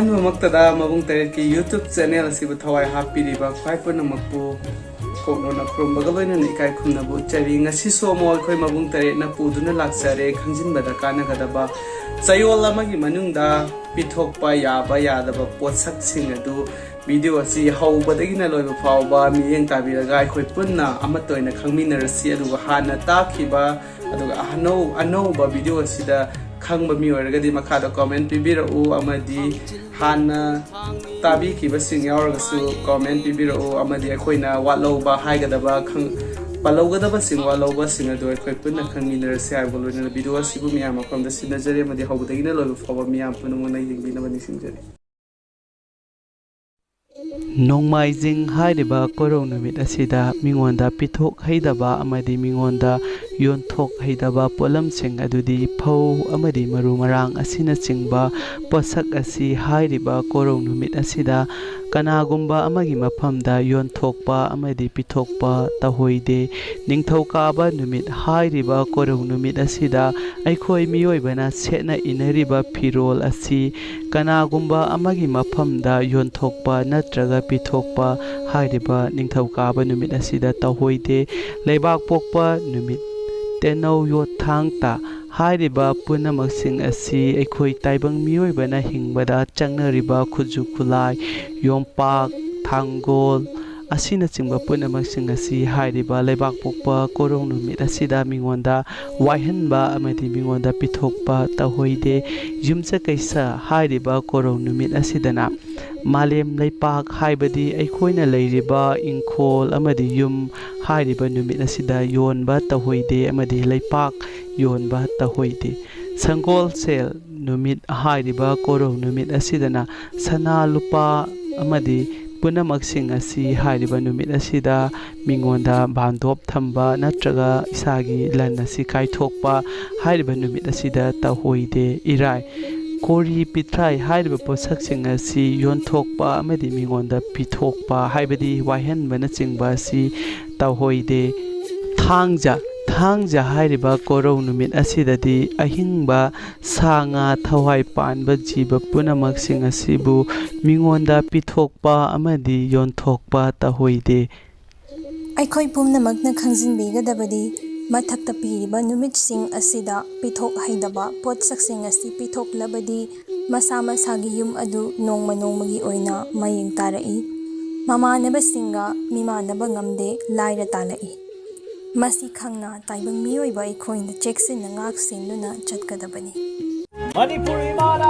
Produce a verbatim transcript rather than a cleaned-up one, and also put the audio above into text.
ꯑꯍꯥꯟꯕꯃꯛꯇꯗ ꯃꯕꯨꯡ ꯇꯔꯦꯠꯀꯤ YouTube channel ꯑꯁꯤꯕꯨ ꯊꯋꯥꯏ ꯍꯥꯞꯄꯤꯔꯤꯕ ꯈ꯭ꯋꯥꯏ ꯄꯨꯝꯅꯃꯛꯄꯨ ꯀꯣꯛꯅꯣꯟꯅ ꯈꯨꯔꯨꯝꯕꯒ ꯂꯣꯏꯅꯅ ꯏꯀꯥꯏ ꯈꯨꯝꯅꯕ ꯎꯠꯆꯔꯤ꯫ ꯉꯁꯤꯁꯨ ꯑꯃꯨꯛ ꯑꯩꯈꯣꯏ ꯃꯕꯨꯡ ꯇꯔꯦꯠꯅ ꯄꯨꯗꯨꯅ ꯂꯥꯛꯆꯔꯦ꯫ ꯈꯪꯖꯤꯟꯕꯗ ꯀꯥꯟꯅꯒꯗꯕ ꯆꯌꯣꯜ ꯑꯃꯒꯤ ꯃꯅꯨꯡꯗ ꯄꯤꯊꯣꯛꯄ ꯌꯥꯕ ꯌꯥꯗꯕ ꯄꯣꯠꯁꯛꯁꯤꯡ ꯑꯗꯨ video ꯑꯁꯤ ꯍꯧꯕꯗꯒꯤꯅ ꯂꯣꯏꯕ ꯐꯥꯎꯕ ꯃꯤꯠꯌꯦꯡ ꯇꯥꯕꯤꯔꯒ ꯑꯩꯈꯣꯏ ꯄꯨꯟꯅ ꯑꯃꯠꯇ ꯑꯣꯏꯅ ꯈꯪꯃꯤꯟꯅꯔꯁꯤ꯫ ꯑꯗꯨꯒ ꯍꯥꯟꯅ ꯇꯥꯈꯤꯕ ꯑꯗꯨꯒ ꯑꯅꯧ-, ꯑꯅꯧꯕ video ꯑꯁꯤꯗ ꯈꯪꯕ ꯃꯤ ꯑꯣꯏꯔꯒꯗꯤ ꯃꯈꯥꯗ comment ꯄꯤꯕꯤꯔꯛꯎ, ꯑꯃꯗꯤ ꯍꯥꯟꯅ ꯇꯥꯕꯤꯈꯤꯕꯁꯤꯡ ꯌꯥꯎꯔꯒꯁꯨ comment ꯄꯤꯕꯤꯔꯛꯎ, ꯑꯃꯗꯤ ꯑꯩꯈꯣꯏꯅ ꯋꯥꯠꯍꯧꯕ ꯍꯥꯏꯒꯗꯕ ꯈꯪ-, ꯄꯜꯍꯧꯒꯗꯕꯁꯤꯡ, ꯋꯥꯠꯍꯧꯕꯁꯤꯡ ꯑꯗꯨ ꯑꯩꯈꯣꯏ ꯄꯨꯟꯅ ꯈꯪꯃꯤꯟꯅꯔꯁꯤ ꯍꯥꯏꯕꯒ ꯂꯣꯏꯅꯅ video ꯑꯁꯤꯕꯨ ꯃꯤꯌꯥꯝ ꯃꯐꯝꯗ ꯁꯤꯟꯅꯖꯔꯤ ꯑꯃꯗꯤ ꯍꯧꯕꯗꯒꯤꯅ ꯂꯣꯏꯕ ꯐꯥꯎꯕ ꯃꯤꯌꯥꯝ ꯄꯨꯝꯅꯃꯛꯅ ꯌꯦꯡꯕꯤꯅꯕ ꯅꯤꯡꯁꯤꯡꯖꯔꯤ꯫ ꯅꯣꯡꯃꯥꯏꯖꯤꯡ ꯍꯥꯏꯔꯤꯕ ꯀꯣꯔꯧ ꯅꯨꯃꯤꯠ ꯑꯁꯤꯗ ꯃꯤꯉꯣꯟꯗ ꯄꯤꯊꯣꯛ ꯍꯩꯗꯕ ꯑꯃꯗꯤ ꯃꯤꯉꯣꯟꯗ ꯌꯣꯟꯊꯣꯛ ꯍꯩꯗꯕ ꯄꯣꯠꯂꯝꯁꯤꯡ ꯑꯗꯨꯗꯤ ꯐꯧ ꯑꯃꯗꯤ ꯃꯔꯨ ꯃꯔꯥꯡ ꯑꯁꯤꯅꯆꯤꯡꯕ ꯄꯣꯠꯁꯛ ꯑꯁꯤ ꯍꯥꯏꯔꯤꯕ ꯀꯣꯔꯧ ꯅꯨꯃꯤꯠ ꯑꯁꯤꯗ ꯀꯅꯥꯒꯨꯝꯕ ꯑꯃꯒꯤ ꯃꯐꯝꯗ ꯌꯣꯟꯊꯣꯛꯄ ꯑꯃꯗꯤ ꯄꯤꯊꯣꯛꯄ ꯇꯧꯍꯩꯗꯦ꯫ ꯅꯤꯡꯊꯧꯀꯥꯕ ꯅꯨꯃꯤꯠ ꯍꯥꯏꯔꯤꯕ ꯀꯣꯔꯧ ꯅꯨꯃꯤꯠ ꯑꯁꯤꯗ ꯑꯩꯈꯣꯏ ꯃꯤꯑꯣꯏꯕꯅ ꯁꯦꯠꯅ ꯏꯅꯔꯤꯕ ꯐꯤꯔꯣꯜ ꯑꯁꯤ ꯀꯅꯥꯒꯨꯝꯕ ꯑꯃꯒꯤ ꯃꯐꯝꯗ ꯌꯣꯟꯊꯣꯛꯄ ꯅꯠꯇ꯭ꯔꯒ ꯄꯤꯊꯣꯛꯄ ꯍꯥꯏꯔꯤꯕ ꯅꯤꯡꯊꯧꯀꯥꯕ ꯅꯨꯃꯤꯠ ꯑꯁꯤꯗ ꯇꯧꯍꯩꯗꯦ꯫ ꯂꯩꯕꯥꯛꯄꯣꯛꯄ ꯅꯨꯃꯤꯠ, ꯇꯦꯅꯧ, ꯌꯣꯠ, ꯊꯥꯡ, ꯇꯥ ꯍꯥꯏꯔꯤꯕ ꯄꯨꯝꯅꯃꯛꯁꯤꯡ ꯑꯁꯤ ꯑꯩꯈꯣꯏ ꯇꯥꯏꯕꯪ ꯃꯤꯑꯣꯏꯕꯅ ꯍꯤꯡꯕꯗ ꯆꯪꯅꯔꯤꯕ ꯈꯨꯠꯁꯨ ꯈꯨꯠꯂꯥꯏ, ꯌꯣꯝꯄꯥꯛ, ꯊꯥꯡꯒꯣꯜ ꯑꯁꯤꯅꯆꯤꯡꯕ ꯄꯨꯝꯅꯃꯛꯁꯤꯡ ꯑꯁꯤ ꯍꯥꯏꯔꯤꯕ ꯂꯩꯕꯥꯛꯄꯣꯛꯄ ꯀꯣꯔꯧ ꯅꯨꯃꯤꯠ ꯑꯁꯤꯗ ꯃꯤꯉꯣꯟꯗ ꯋꯥꯏꯍꯟꯕ ꯑꯃꯗꯤ ꯃꯤꯉꯣꯟꯗ ꯄꯤꯊꯣꯛꯄ ꯇꯧꯍꯩꯗꯦ꯫ ꯌꯨꯝꯁꯀꯩꯁ ꯍꯥꯏꯔꯤꯕ ꯀꯣꯔꯧ ꯅꯨꯃꯤꯠ ꯑꯁꯤꯗꯅ ꯃꯥꯂꯦꯝ ꯂꯩꯄꯥꯛ ꯍꯥꯏꯕꯗꯤ ꯑꯩꯈꯣꯏꯅ ꯂꯩꯔꯤꯕ ꯏꯪꯈꯣꯜ ꯑꯃꯗꯤ ꯌꯨꯝ ꯍꯥꯏꯔꯤꯕ ꯅꯨꯃꯤꯠ ꯑꯁꯤꯗ ꯌꯣꯟꯕ ꯇꯧꯍꯩꯗꯦ ꯑꯃꯗꯤ ꯂꯩꯄꯥꯛ ꯌꯣꯟꯕ ꯇꯧꯍꯩꯗꯦ꯫ ꯁꯪꯒꯣꯜꯁꯦꯜ ꯅꯨꯃꯤꯠ ꯍꯥꯏꯔꯤꯕ ꯀꯣꯔꯧ ꯅꯨꯃꯤꯠ ꯑꯁꯤꯗꯅ ꯁꯅꯥ ꯂꯨꯄꯥ ꯑꯃꯗꯤ ꯄꯨꯝꯅꯃꯛꯁꯤꯡ ꯑꯁꯤ ꯍꯥꯏꯔꯤꯕ ꯅꯨꯃꯤꯠ ꯑꯁꯤꯗ ꯃꯤꯉꯣꯟꯗ ꯕꯥꯟꯗꯣꯞ ꯊꯝꯕ ꯅꯠꯇ꯭ꯔꯒ ꯏꯁꯥꯒꯤ ꯂꯟ ꯑꯁꯤ ꯀꯥꯏꯊꯣꯛꯄ ꯍꯥꯏꯔꯤꯕ ꯅꯨꯃꯤꯠ ꯑꯁꯤꯗ ꯇꯧꯍꯩꯗꯦ꯫ ꯏꯔꯥꯏ, ꯀꯣꯔꯤ ꯄꯤꯊ꯭ꯔꯥꯏ ꯍꯥꯏꯔꯤꯕ ꯄꯣꯠꯁꯛꯁꯤꯡ ꯑꯁꯤ ꯌꯣꯟꯊꯣꯛꯄ ꯑꯃꯗꯤ ꯃꯤꯉꯣꯟꯗ ꯄꯤꯊꯣꯛꯄ ꯍꯥꯏꯕꯗꯤ ꯋꯥꯏꯍꯟꯕꯅꯆꯤꯡꯕ ꯑꯁꯤ ꯇꯧꯍꯩꯗꯦ꯫ ꯊꯥꯡꯖ, ꯊꯥꯡꯖ ꯍꯥꯏꯔꯤꯕ ꯀꯣꯔꯧ ꯅꯨꯃꯤꯠ ꯑꯁꯤꯗꯗꯤ ꯑꯍꯤꯡꯕ ꯁꯥ ꯉꯥ ꯊꯋꯥꯏ ꯄꯥꯟꯕ ꯖꯤꯕ ꯄꯨꯝꯅꯃꯛꯁꯤꯡ ꯑꯁꯤꯕꯨ ꯃꯤꯉꯣꯟꯗ ꯄꯤꯊꯣꯛꯄ ꯑꯃꯗꯤ ꯌꯣꯟꯊꯣꯛꯄ ꯇꯧꯍꯩꯗꯦ꯫ ꯑꯩꯈꯣꯏ ꯄꯨꯝꯅꯃꯛꯅ ꯈꯪꯖꯤꯟꯕꯤꯒꯗꯕꯗꯤ, ꯃꯊꯛꯇ ꯄꯤꯔꯤꯕ ꯅꯨꯃꯤꯠꯁꯤꯡ ꯑꯁꯤꯗ ꯄꯤꯊꯣꯛꯍꯩꯗꯕ ꯄꯣꯠꯁꯛꯁꯤꯡ ꯑꯁꯤ ꯄꯤꯊꯣꯛꯂꯕꯗꯤ, ꯃꯁꯥ ꯃꯁꯥꯒꯤ ꯌꯨꯝ ꯑꯗꯨ ꯅꯣꯡꯃ ꯅꯣꯡꯃꯒꯤ ꯑꯣꯏꯅ ꯃꯌꯦꯡ ꯇꯥꯔꯛꯏ꯫ ꯃꯃꯥꯟꯅꯕꯁꯤꯡꯒ ꯃꯤꯃꯥꯟꯅꯕ ꯉꯝꯗꯦ, ꯂꯥꯏꯔ ꯇꯥꯜꯂꯛꯏ꯫ ꯃꯁꯤ ꯈꯪꯅ ꯇꯥꯏꯕꯪ ꯃꯤꯑꯣꯏꯕ ꯑꯩꯈꯣꯏꯅ ꯆꯦꯛꯁꯤꯟꯅ ꯉꯥꯛ ꯁꯦꯟꯗꯨꯅ ꯆꯠꯀꯗꯕꯅꯤ꯫ ꯃꯅꯤꯄꯨꯔ ꯏꯃꯥꯅ